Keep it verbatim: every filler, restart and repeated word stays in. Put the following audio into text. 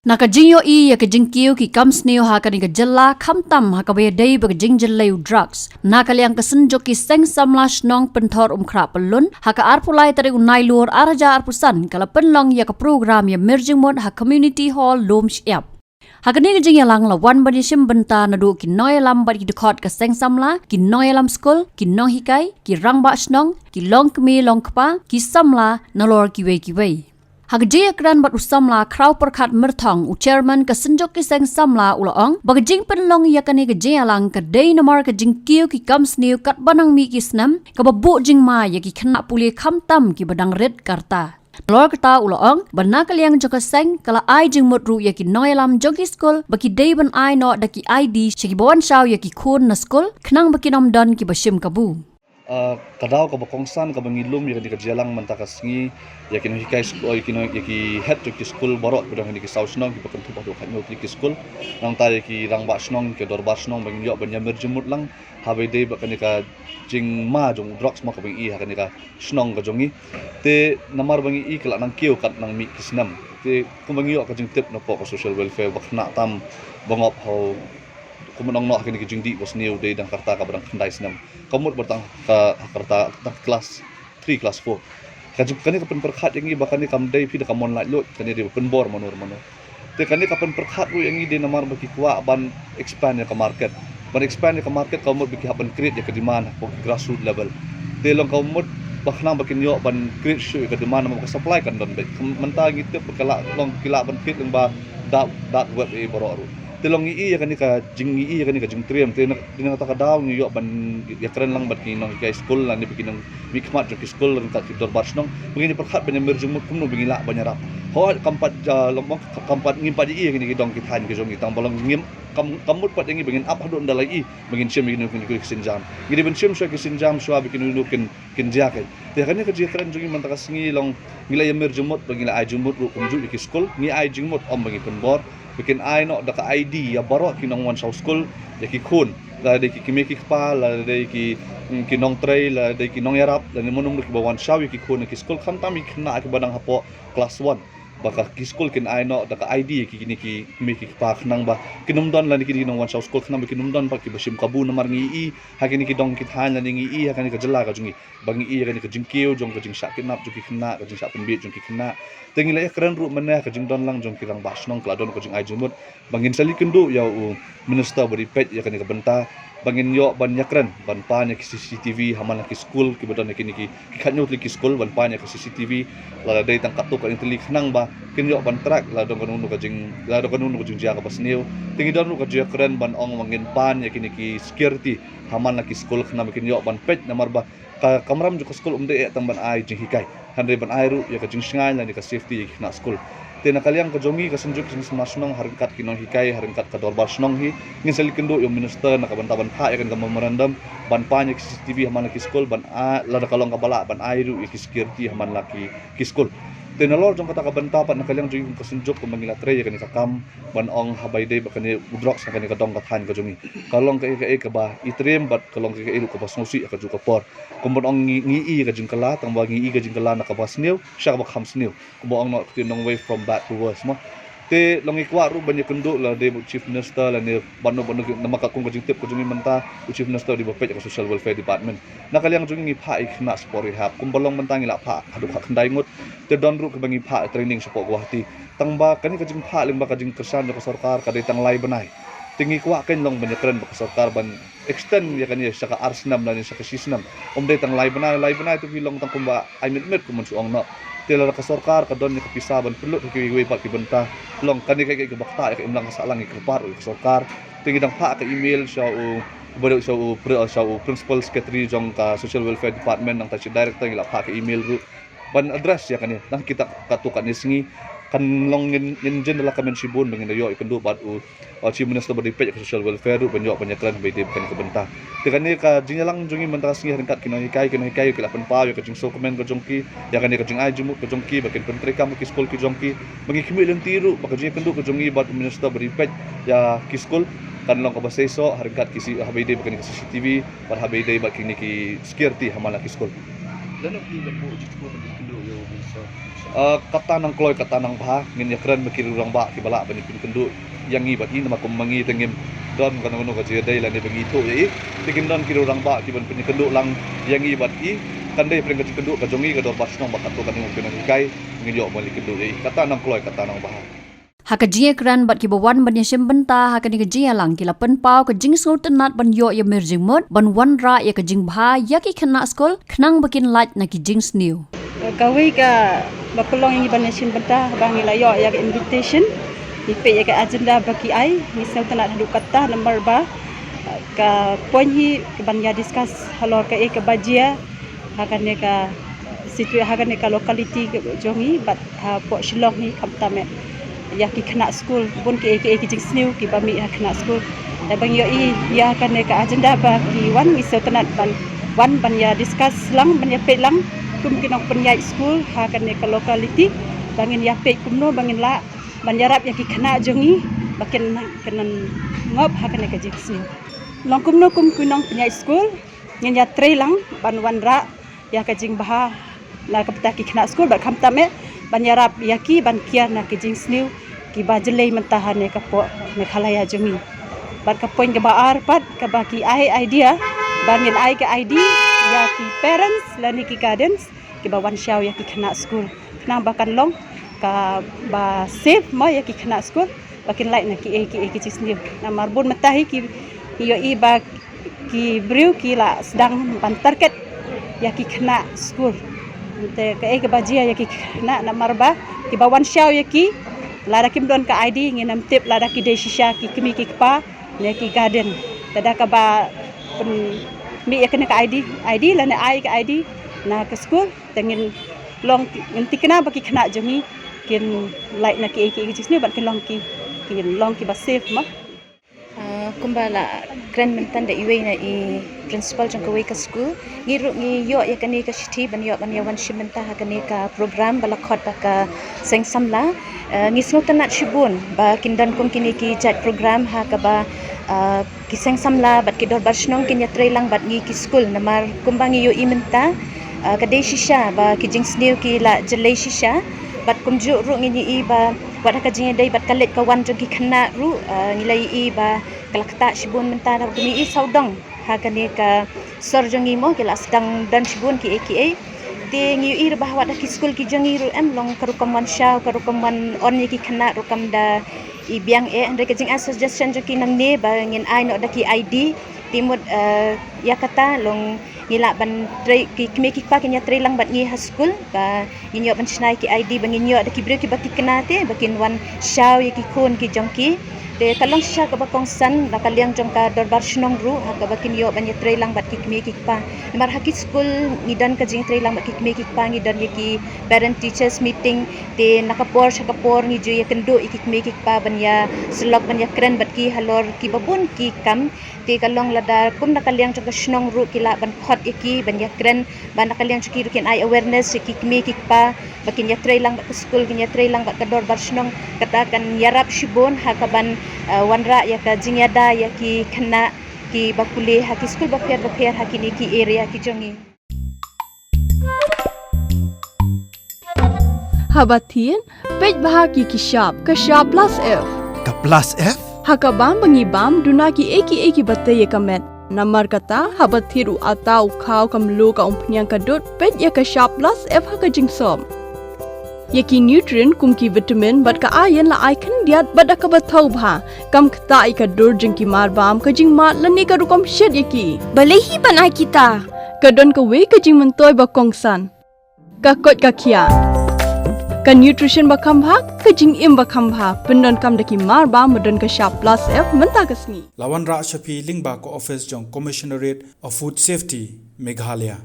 Na ka jingïohi ïa ka jingkiew ki kam sniew ha kane ka jylla, khamtam ha kaba ïadei bad ka jingjyllei u drugs, na ka liang ka Synjuk ki Seng Samla Shnong Pynthor Umkhrah Pyllun, ha ka arphew lai tarik u Nailur ar hajar arphew san, ka la pynlong ïa ka program ïamir jingmut ha Community Hall Lumshyiap. Ha kane ka jingïalang la wan ban ïashim bynta naduh ki nongïalam bad ki dkhot ka seng samla, ki nongïalam skul, ki nonghikai, ki rangbah shnong, ki longkmie longkpa, ki samla, nalor kiwei kiwei. Ha ka jingïakren bad u samla Khrawpyrkhat Myrthong, u chairman ka Synjuk ki Seng Samla, u la ong ba ka jingpynlong ïa kane ka jingïalang ka dei namar ka jingkiew ki kam sniew katba nang mih ki snem, kaba buh jingma ïa ki khynnah pule khamtam kiba dang rit ka rta. Nalor kata u la ong ba na ka liang jong ka seng ka la ai jingmut ruh ïa ki nongïalam jong ki skul ba ki dei ban ai noh da ki I D sha kiba wan shaw ïa ki khun na skul, khnang ba kin ym don kiba shim kabu. Ah, ka daw kaba kongsan kaba ngi lum ïa kane ka jingïalang mynta ka sngi, ïa ki nonghikai skul, ïa ki nong, ïa ki head jong ki skul baroh kiba don ha kine ki saw shnong kiba kynthup haduh khathynñiew tylli ki skul. Nangta ïa ki rangbah shnong, ki dorbar shnong, ba ngin ïoh ban ïamir jingmut lang ha ba ïadei bad kane ka jingma jong u drugs mo kaba ngi i ha kane ka shnong ka jong ngi. Te namar ba ngi i ka la nang kiew kat nang mih ki snem. Te kumba ngi ïoh ka jingtip napoh ka social welfare ba khynnah tam ba ngop ha u, kumba nang noh ha kine ki jingdih ba sniew dei dang ka rta kaba dang khyndai snem. Ka mut ba tang ka, ka rta tang klas three, klas four. Ka jing, kane ka pynpyrkhat ïa ngi ba kane kam dei phi da ka mon laitluid, kane dei ba pynbor mano mano. Te kane ka pynpyrkhat ruh ïa ngi dei namar ba ki kwah ban expand ïa ka market. Ban expand ïa ka market ka mut ba ki hap ban create ïa ka demand hapoh ki grassroots level. Te long ka mut ba khnang ba kin ïoh ban create shuh ïa ka demand namar ba ka supply kan don beit. Mynta ngi tip ba ka lah long ki lah ban create lyngba dark, dark web ïa baroh ruh. Te long ngi i ïa kane ka jing, ngi i ïa kane ka jingtriem. Te na, te na kata ka daw ngi ïoh ban ïakren lang bad ki nonghikai skul lane bad ki nong mihkhmat jong ki skul ryngkat ki dorbar shnong ba ngin ïa pyrkhat ban ïamir jingmut kumno ba ngi lah ban ïarap. Hooid kam pat, ah, long, kam pat ngim pat ïohi ïa kine ki dong ki thaiñ ki jong ngi tang ba long ngim, kam, kam mut pat ïa ngi ba ngin ap haduh ynda la ïohi ba ngin shim ïa kine ki sienjam. Ngi dei ban shim shuwa ki sienjam shuwa ba kino kino kin, kin jia keiñ. Te ha kane ka jingïakren jong ngi mynta ka sngi long ngi la ïamir jingmut ba ngi la ai jingmut ruh kumjuh ïa ki skul, ngi ai jingmut ym ba ngi pynbor. Ba kin ai noh da ka I D ïa baroh ki nongwan shaw skul, ïa ki khun, la dei ki kmie ki kpa, la dei ki, mm, ki nongtrei, la dei ki nongïarap, lane mano mano kiba wan shaw ïa ki khun ïa ki skul, khamtam ïa ki khynnah kiba dang hapoh klas one. Ba ka ki skul kin ai noh da ka I D ïa ki, kine ki kmie ki kpa khnang ba kin ym don lane kine ki nongwan shaw skul khnang ba kin ym don pat kiba shim kabu namar ngi i ha kine ki dong ki thaiñ lane ngi i ha kane ka jylla ka jong ngi. Ba ngi i ïa kane ka jingkiew jong ka jingshah kidnap jong ki khynnah, ka jingshah pynbieit jong ki khynnah. Te ngi la ïakren ruh mynne ka jingdon lang jong ki rangbah shnong ka la don ka jingai jingmut ba ngin sa leit kynduh ïa u minister ba dei peit ïa kane ka bynta ba ngin ïoh ban ïakren ban pan ïa ki C C T V ha man la ki skul kiba don ïa kine ki, ki khathynñiew tylli ki skul ban pan ïa ka C C T V lada dei tang katto katne tylli khnang ba kin ïoh ban track la don kano kano ka jing, la don kano kano ka jingjia kaba sniew. Te ngi don ruh ka jingïakren ban ong ba ngin pan ïa kine ki security ha man la ki skul khnang ba kin ïoh ban peit namar ba ka kamram jong ka skul um dei eh tang ban ai jinghikai, hynrei ban ai ruh ïa ka jingshngaiñ lane ka safety ïa ki khynnah skul. Te na ka liang ka jong ngi ka Synjuk Seng Samla Shnong ha ryngkat ki nonghikai ha ryngkat ka dorbar shnong hi ngin sa leit kynduh ïa u minister na ka bynta ban phah ïa kane ka memorandum ban pan ïa ki C C T V ha man la ki skul ban ai, lada ka long kaba lah ban ai ruh ïa ki security ha man la ki, ki skul. Te nalor jong kata ka bynta pat na ka liang jong ngi kum ka Synjuk kumba ngi la trei ïa kane ka kam ban ong ha ba ïadei bad kane u drugs ha kane ka dong ka thaiñ ka jong ngi. Ka long kaei kaei kaba i triem bad ka long kaei kaei ruh kaba sngewsih ha kajuh ka por. Kumba ong ngi, ngi i ka jingkylla, tang ba ngi i ka jingkylla na kaba sniew sha kaba kham sniew. Kumba ong noh ka ktien nongwei from bad to worse mo. Te long ngi kwah ruh ban ïakynduh la dei bad u Chief Minister lane bad no bad no namar ka kum ka jingtip ka jong ngi mynta u Chief Minister dei ba peit ka Social Welfare Department. Na ka liang jong ngi phah ïa ki khynnah shapoh rehab kumba long mynta ngi la phah haduh khatkhyndai ngut. Te don ruh kiba ngi phah training shapoh Guwahati. Tang ba kane ka jingphah lyngba ka jingkyrshan jong ka sorkar ka dei tang lai bnai. Te ngi kwah keiñ long ban ïakren bad ka sorkar ban extend ïa kane sha ka ar snem lane sha ka shi snem. Um dei tang lai bnai, lai bnai te phi long tang kumba ai mynmiet kumba shu ong noh. Te lada ka sorkar ka don ïa ka pisa ban pynlut ha kiwei kiwei pat ki bynta long kane kaei kaei kaba ktah ïa ka imlang ka sahlang, ngi kyrpad ruh ïa ka sorkar. Te ngi dang phah ka email sha u, ba dei sha u, sha u Principal Secretary jong ka Social Welfare Department, nangta sha Director ngi la phah ka email ruh ban address ïa kane. Nang kita katto katne sngi kan long ngin, ngin jin da la ka men shibun ba ngin da ïoh ïakynduh bad u, uh, Chief Minister ba dei peit ka Social Welfare ruh ban ïoh ban ïakren ha ba ïadei bad kane ka bynta. Te kane ka jingïalang jong ngi mynta ka sngi ha ryngkat ki nonghikai, ki nonghikai ki la pynpaw ïa ka jingsngewkmen ka jong ki ïa kane ka jingai jingmut ka jong ki ba kin pyntreikam ïa ki skul ki jong ki. Ba ngi khmih lynti ruh ba ka jingïakynduh ka jong ngi bad u Minister ba dei peit ïa ki skul kan long kaba seisoh ha ryngkat ki si, ha ba ïadei bad kane ka C C T V bad ha ba ïadei bad kine ki security ha man la ki skul. Uh, kata nang kloi, kata nang bha, ngin ïa kren bad ki rangbah kiba lah ban ïa pynkynduh ïa ngi bad i, namar kum ma ngi te ngim don kano kano ka jingïadei lane ba ngi ïathuh ïa i. Te kin don ki rangbah kiban pynkynduh lang ïa ngi bad i. Kan dei pyrshang ka jingkynduh ka jong i ka dorbar shnong ba katto katne ka nonghikai ngin ïoh ban ïa kynduh ïa i. Kata nang kloi, kata nang bha. Ha ka jingïakren bad kiba wan ban ïashim bynta ha kane ka jingïalang, ki la pynpaw ka jingsngewtynnat ban ïoh ïa mir jingmut ban wanrah ïa ka jingbha ïa ki khynnah skul khnang ba kin lait na ki jingsniew. Kawei kaba pynlong ïa ngi ban ïashim bynta ba ngi la ïoh ïa ka invitation, ngi peit ïa ka agenda ba ki ai, ngi sngewtynnat haduh katta namar ba ka point hi kaban ïa discuss halor kaei kaba jia ha kane ka situa-, ha kane ka locality ka jong ngi bad hapoh Shillong hi khamtam eh ïa ki khynnah skul, bun kiei kiei ki jingsniew kiba mih ha khynnah skul. Te ba ngi ïohi ïa kane ka agenda ba ki wan, ngi sngewtynnat ban wan ban ïa discuss lang, ban ïa peit lang kum ki nongpynïaid skul ha kane ka locality, ba ngin ïa peit kumno ba ngin lah ban ïarap ïa ki khynnah jong ngi ba kin, kin nang ngop ha kane ka jingsniew. Long kumno kum ki nongpynïaid skul, ngin ïatrei lang ban wanrah ïa ka jingbha na ka bynta ki khynnah skul bad khamtam eh ban ïarap ïa ki ban kiar na ki jingsniew kiba jlei mynta ha ne ka poh Meghalaya jong ngi. Bad ka point kaba ar pat kaba ki ai idea ba ngin ai ka I D ïa ki parents lane ki guardians kiba wan shaw ïa ki khynnah skul, khnang ba kan long kaba safe mo ïa ki khynnah skul ba kin lait na kiei kiei ki jingsniew. Namar bun mynta hi ki, ngi ïohi ba ki briew ki la sdang ban target ïa ki khynnah skul. Te kaei kaba jia ïa ki khynnah namar ba kiba wan shaw ïa ki, lada kim don ka I D ngin ym tip lada ki dei shisha ki kmie ki kpa ne ki guardian. Te da kaba pynmih ïa kane ka I D, I D lane ai ka I D na ka skul, te ngin long, ngin tikna ba ki khynnah jong ngi kin lait na kiei kiei ki jingsniew bad kin long ki, kin long kiba safe mo. Ah, kumba la kren mynta da iwei na i principal jong kawei ka skul, ngi ruh ngi ïoh ïa kane ka shithi ban ïoh ban ïa wan shim bynta ha kane ka program ba la khot da ka seng samla. Ah, ngi sngewtynnat shibun ba kin don kum kine ki jait program ha kaba, ah, ki seng samla bad ki dorbar shnong kin ïatrei lang bad ngi ki skul, namar kumba ngi ïohi mynta, ah, ka dei shisha ba ki jingsniew ki la jlei shisha. Bad kumjuh ruh ngi ïohi ba wat ha ka jingïadei bad ka leit ka wan jong ki khynnah ruh, ah, ngi la ïohi ba ka la ktah shibun mynta, namar ngi ïohi sawdong ha kane ka sor jong ngi mo ki la sdang don shibun kiei kiei. Te ngi ïohi ruh ba wat ha ki skul ki jong ngi ruh em long ka rukom wan shaw, ka rukom wan on ïa ki khynnah ruh kam da i biang eh. Hynrei ka jing, ah, suggestion jong ki nangne ba ngin ai noh da ki I D. Te mut, eh, ïa kata long ngi lah ban trei, ki kmie ki kpa kin ïatrei lang bad ngi ha skul ba ngin ïoh ban shna ïa ki I D ba ngin ïoh da ki briew kiba tikna te ba kin wan shaw ïa ki khun ki jong ki. Te ka long shisha kaba kongsan na ka liang jong ka dorbar shnong ruh ha kaba kin ïoh ban ïatrei lang bad ki kmie ki kpa. Namar ha ki skul ngi don ka jingïatrei lang bad ki kmie ki kpa, ngi don ïa ki parent teachers meeting, te na ka por sha ka por ngi ju ïakynduh ïa ki kmie ki kpa ban ïa syllok ban ïakren bad ki halor kiba bun ki kam. Te ka long lada kum na ka liang jong ka shnong ruh ki lah ban khot ïa ki ban ïakren, ba na ka liang jong ki ruh kin ai awareness ïa ki kmie ki kpa ba kin ïatrei lang bad ka skul, kin ïatrei lang bad ka dorbar shnong, kata kan ïarap shibun ha kaban, eh, wanrah ïa ka jingïada ïa ki khynnah kiba pule ha ki skul bapher bapher ha kine ki area ki jong ngi. Haba thied, peit bha ki ki shap, ka shap plus F. Ka plus F? Ha ka bam ba ngi bam, duna kiei kiei kiba tei ïa ka met. Namar kata, haba thied u atta, u khaw, ka mluh, ka umphniang, ka dud, peit ïa ka shap plus F ha ka jingsop. Ïa ki nutrient kum ki vitamin bad ka iron la ai khyndiat bad da kaba thaw bha. Kam ktah ïa ka dur jong ki mar bam, ka jingmad lane ka rukom shet ïa ki. Balei hi ban ai kita? Ka don kawei ka jingmyntoi ba kongsan. Ka koit ka khiah. Ka nutrition ba kham bha, ka jingim ba kham bha. Pyndonkam da ki mar bam ba don ka shap plus F mynta ka sngi. La wanrah sha phi lyngba ka office jong Commissionerate of Food Safety, Meghalaya.